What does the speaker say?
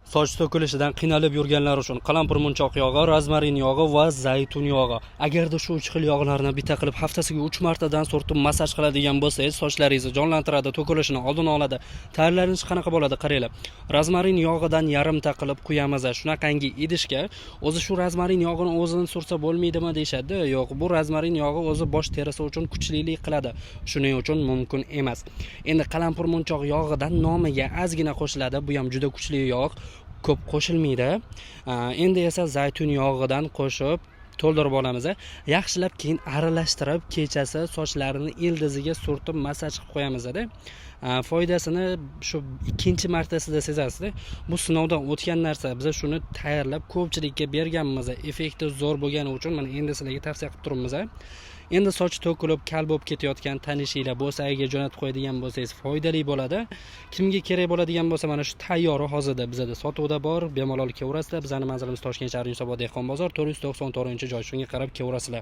Soch to'kilishidan qiynalib yurganlar uchun qalampir munchoq yog'i, rozmarin yog'i va zaytun yog'i. Agarda shu uch xil yog'larni bitta qilib haftasiga 3 martadan surtib massaj qiladigan bo'lsangiz, sochlaringizni jonlantiradi, to'kilishini oldini oladi. Tayyorlanishi qanaqa bo'ladi, qaranglar. Rozmarin yog'idan yarimta qilib quyamiz shunaqangi idishga. O'zi shu rozmarin yog'ini o'zini sursa bo'lmaydimi deyishadi. Yo'q, bu rozmarin yog'i o'zi bosh terisi uchun kuchlilik qiladi. Shuning uchun mumkin emas. Endi qalampir munchoq yog'idan nomiga ozgina qo'shiladi. Bu ham juda kuchli yog', ko'p qo'shilmaydi. Endi esa zaytun yog'idan qo'shib to'ldirib olamiz. Yaxshilab keyin aralashtirib, kechasi sochlarni ildiziga surtib massaj qilib qo'yamiz-da. Foydasini shu ikkinchi martasida sezasizda. Bu sinovdan o'tgan narsa. Biz shuni tayyorlab ko'pchilikka berganmiz. Effekti zo'r bo'lgani uchun mana endi sizlarga tavsiya qilib turibmiz. Endi soch to'kilib, kal bo'lib ketayotgan tanishinglar bo'lsa, agar jo'natib qo'yadigan bo'lsangiz, foydali bo'ladi. Kimga kerak bo'ladigan bo'lsa, mana shu tayyori hozirda bizada sotuvda bor. Bemalol kelaverasizlar. Bizning manzilimiz Toshkent shahri, Yunusobod dehqon bozor, 494-joy. Shunga qarab kelaverasizlar.